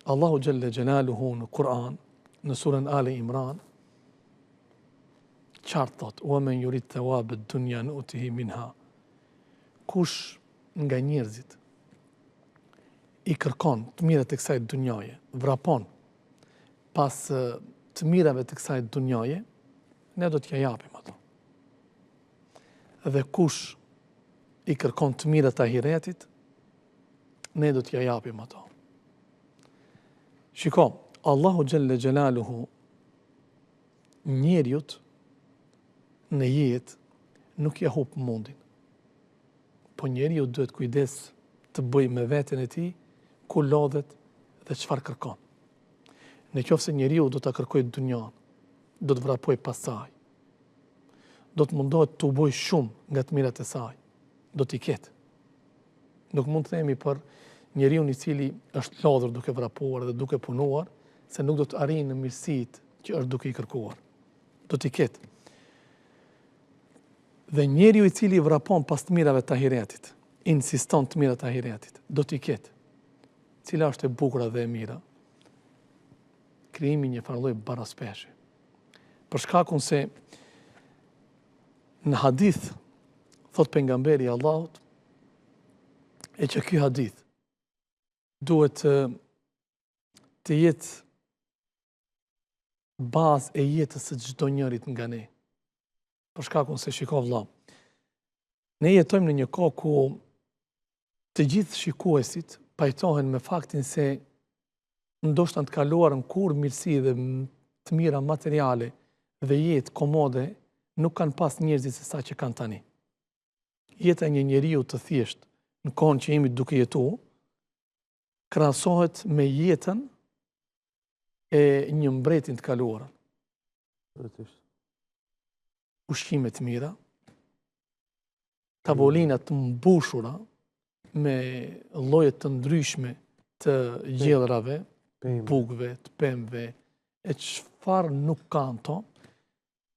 Allahu xhelle xhelaluhu në Kur'an, në surën Ali Imran, qartë thot, "Wa men yurid thawab ad-dunya nu'tihi minha." Kush nga njerëzit i kërkon të mirat e kësaj dunjaje, vrapon pas të mirave të kësaj dunjaje, ne do t'ia japim ato. Dhe kush i kërkon të mirat e ahiretit, ne do t'ia japim ato. Shiko, Allahu xhelle xhelaluhu njeriut në jetë nuk ia hup mundin. Po njeriu duhet kujdes të bëjë me veten e tij ku lodhet dhe çfarë kërkon. Në qoftë se njeriu do ta kërkojë dunjan, do të vrapojë pas saj. Do të mundohet të tubojë shumë nga të mirat e saj. Do t'i ketë. Nuk mund të themi për njeriun i cili është lodhur duke vrapuar dhe duke punuar, se nuk do të arrijë në mirësitë që është duke i kërkuar. Do t'i ketë. Dhe njeriu i cili vrapon pas të mirave të ahiretit, insiston të mirat e ahiretit, do t'i ketë. Cila është e bukura dhe e mira? Krijimi i një farë lloj baraspeshe. Për shkakun se në hadith thot pejgamberi i Allahut e që ky hadith duhet të, të jetë bazë e jetës së çdo njërit nga ne. Për shkakun se shiko vëlla. Ne jetojmë në një kohë ku të gjithë shikuesit pajtohen me faktin se ndoshta në të kaluarën kurrë mirësi dhe të mira materiale dhe jetë komode nuk kanë pas njerëzit se sa që kanë tani. Jeta e një njeriu të thjeshtë në kohën që jemi duke jetu, krahasohet me jetën e një mbreti në të kaluarën. Vërtetisht. Ushqime të mira, tavolina të mbushura me lloje të ndryshme të gjellërave, bukëve, të pemëve, e çfarë nuk kanë to,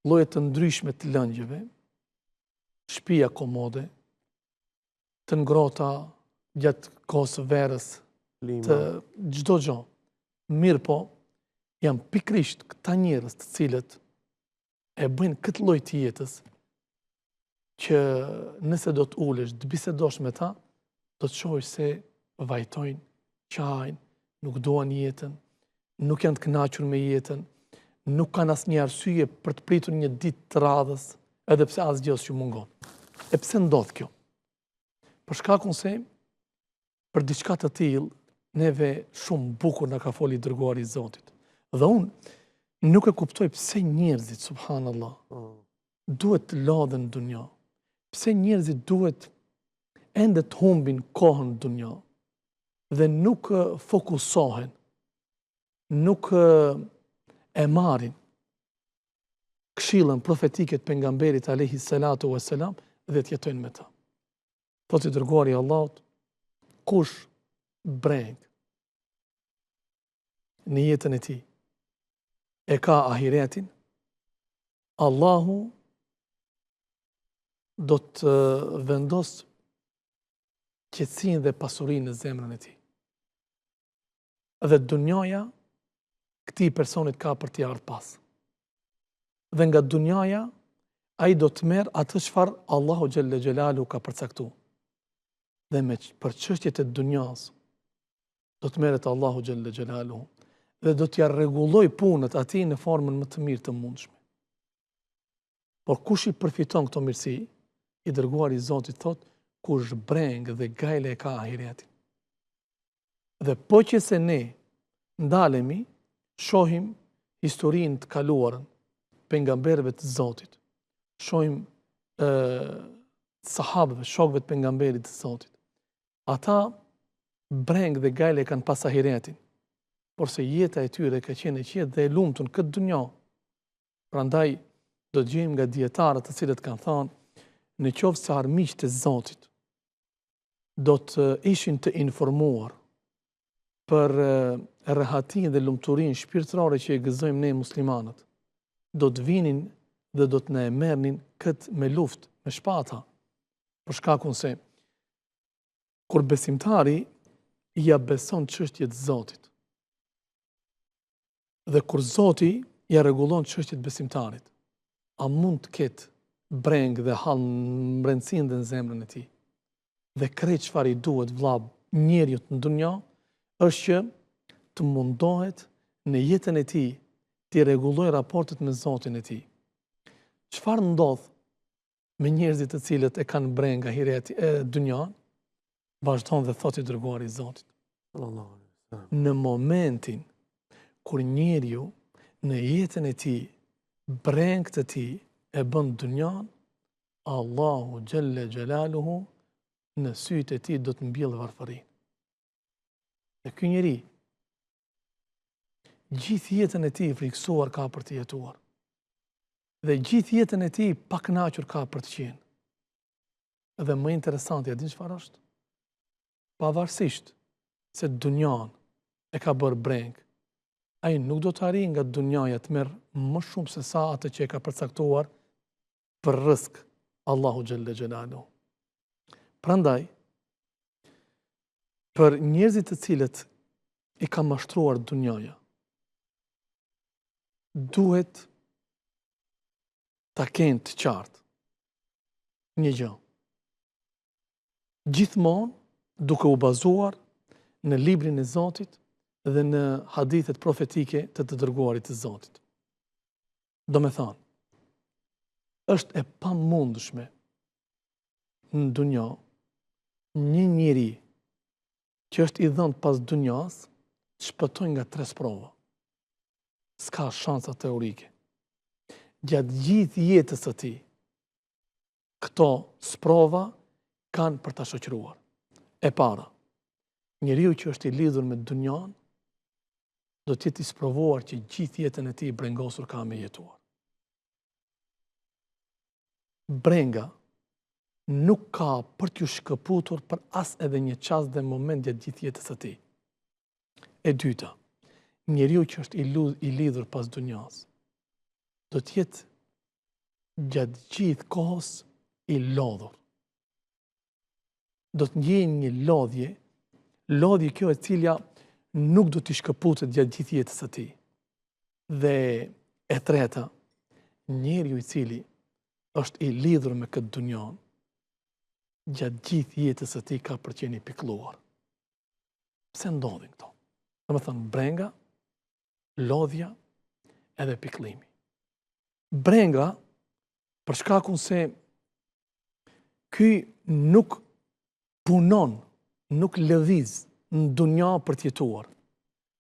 lloje të ndryshme të lëngjeve, shpia komode, të ngrohta gjatë kohës së verës, të çdo gjë. Mirëpo, janë pikërisht këta njerëz të cilët e bëjnë këtë lloj të jetës që nëse do të ulesh, të bisedosh me ta, do të shohësh se vajtojnë, qajnë, nuk duan jetën, nuk janë të kënaqur me jetën, nuk kanë asnjë arsye për të pritur një ditë të radhës, edhe pse asgjë s'ju mungon. E pse ndodh kjo? Për shkakun se për diçka të tillë neve shumë bukur na ka fol i dërguari i Zotit. Dhe unë nuk e kuptoj pse njerëzit, subhanallah, mm. duhet të lodhen në dunja. Pse njerëzit duhet ende të humbin kohën në dunja dhe nuk fokusohen, nuk e marrin këshillën profetike të pejgamberit alayhi salatu wassalam dhe të jetojnë me të. Thotë i dërguari i Allahut, kush brengë në jetën e tij e ka ahiretin, Allahu do të vendosë qetësinë dhe pasurinë në zemrën e tij. Dhe dunjaja këtij personit ka për t'i ardhë pas. Dhe nga dunjaja ai do të merr atë çfarë Allahu xhelle xhelaluhu ka përcaktu. Dhe me për çështjet e dunjas do të merret Allahu xhelle xhelaluhu dhe do t'ia rregullojë punët atij në formën më të mirë të mundshme. Por kush i përfiton këto mirësi? I dërguari i Zotit thotë, kush brengë dhe gajle e ka ahiretin. Dhe po qe se ne ndalemi, shohim historinë të kaluarën, pejgamberëve të Zotit, shohim e, sahabëve, shokëve të pejgamberit të Zotit. Ata brengë dhe gajle kanë pas ahiretin, porse jeta e tyre ka qenë e qetë dhe e lumtur në këtë dunja. Prandaj do të gjejmë nga dijetarët të cilët kanë thënë, në qoftë se armiqtë e Zotit do të ishin të informuar për rehatinë dhe lumturinë shpirtërore që e gëzojmë ne muslimanët, do të vinin dhe do të na e merrnin këtë me luftë, me shpata, për shkakun se kur besimtari ia beson çështjet Zotit. Dhe kur Zoti ia rregullon çështjet besimtarit, a mund të ketë brengë dhe hall në brendësinë dhe në zemrën e tij? Dhe krejt çfarë i duhet vlla njeriut në dunja, është që të mundohet në jetën e tij t'i rregullojë raportet me Zotin e tij. Çfarë ndodh me njerëzit të cilët e kanë brengë ahireti e dynjanë, vazhdon dhe thotë i dërguari i Zotit. Në momentin kur njeriu në jetën e tij brengë të tij e bën dynjanë, Allahu xhelle xhelaluhu në sytë e tij do të mbjellë varfërinë. Dhe ky njeri gjithë jetën e tij i frikësuar ka për të jetuar. Dhe gjithë jetën e tij i pakënaqur ka për të qenë. Dhe më interesanti, a din çfarë është? Pavarësisht se dunjan e ka bërë brengë, ai nuk do të arrijë nga dunjaja të merr më shumë se sa atë që e ka përcaktuar për rrësk Allahu xhelle xhelaluhu. Prandaj, për njerëzit të cilët i ka mashtruar dunjaja, duhet ta kenë të qartë një gjë. Gjithmonë duke u bazuar në librin e Zotit dhe në hadithet profetike të të dërguarit të Zotit. Domethanë, është e pamundshme në dunja një njeri që është i dhënë pas dunjas të shpëtojë nga tre sprova. S'ka shansa teorike. Gjatë gjithë jetës së tij, këto sprova kanë për ta shoqëruar. E para, njeriu që është i lidhur me dunjan, do të jetë i sprovuar që gjithë jetën e tij i brengosur ka me jetuar. Brenga nuk ka për t'ju shkëputur për as edhe një çast dhe moment gjatë gjithë jetës së tij. E dyta, njeriu që është i lidhur pas dunjas, do të jetë gjatë gjithë kohës i lodhur. Do të ndjejë një lodhje, lodhje kjo e cila nuk do t'i shkëputet gjatë gjithë jetës së tij. Dhe e treta, njeriu i cili është i lidhur me këtë dunjan, gjatë gjithë jetës së tij ka për të qenë i pikëlluar. Pse ndodhin këto? Domethënë, brenga, lodhja edhe pikëllimi. Brenga, për shkakun se ky nuk punon, nuk lëviz në dunja për të jetuar,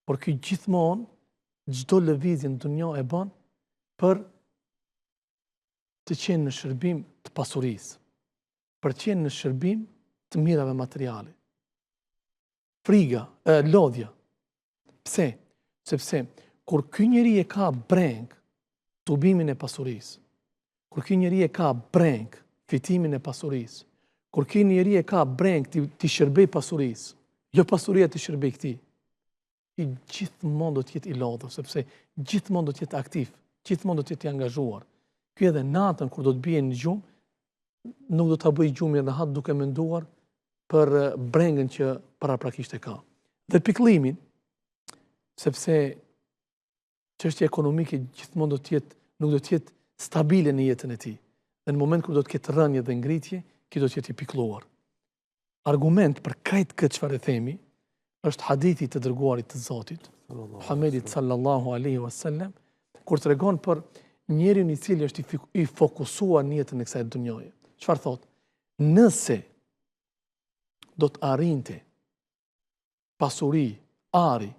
por ky gjithmonë çdo lëvizje në dunja e bën për të qenë në shërbim të pasurisë, për të qenë në shërbim të mirave materiale. Friga, e, lodhja. Pse? Sepse kur ky njeri e ka brengë tubimin e pasurisë, kur ky njeri e ka brengë fitimin e pasurisë, kur ky njeri e ka brengë t'i, t'i shërbejë pasurisë, jo pasuria t'i shërbejë këtij, ky gjithmonë do të jetë i lodhur, sepse gjithmonë do të jetë aktiv, gjithmonë do të jetë i angazhuar. Ky edhe natën kur do të bie në gjumë, nuk do ta bëjë gjumin rahat duke menduar për brengën që paraprakisht e ka. Dhe pikëllimin, sepse çështja ekonomike gjithmonë do të jetë, nuk do të jetë stabile në jetën e tij. Dhe në moment kur do të ketë rënie dhe ngritje, ky do të jetë i pikëlluar. Argument për krejt këtë çfarë e themi, është hadithi i të dërguarit të Zotit, Muhammedit sallallahu alaihi wasallam, kur tregon për njeriun i cili është i fokusuar në jetën e kësaj dunjaje. Çfarë thotë? Nëse do të arrinte pasuri, ari,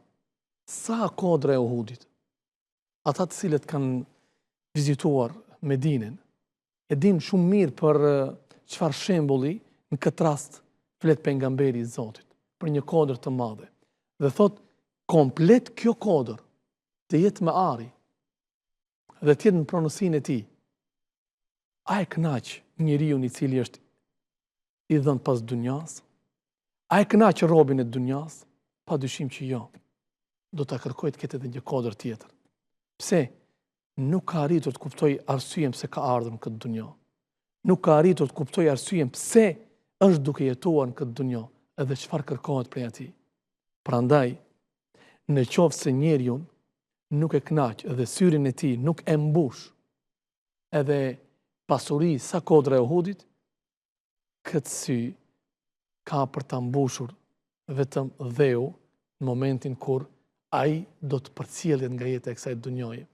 sa kodra e Uhudit, ata të cilët kanë vizituar Medinen, e dinë shumë mirë për çfarë shembulli në këtë rast flet pejgamberi i Zotit, për një kodër të madhe. Dhe thotë, komplet kjo kodër të jetë me ari dhe të jetë në pronësinë e tij. A e kënaq njeriun i cili është i dhënë pas dunjas? A e kënaq robin e dunjas? Pa dyshim që jo. Do ta kërkojë të ketë edhe një kodër tjetër. Pse? Nuk ka arritur të kuptojë arsyen pse ka ardhur në këtë dunja. Nuk ka arritur të kuptojë arsyen pse është duke jetuar në këtë dunja edhe çfarë kërkohet prej atij. Prandaj, në qoftë se njeriun. nuk e knaq dhe syrin e tij nuk e mbush edhe pasuri sa kodra e Uhudit, këtë sy ka për ta mbushur vetëm dheu në momentin kur ai do të përcjellet nga jeta e kësaj dunjaje.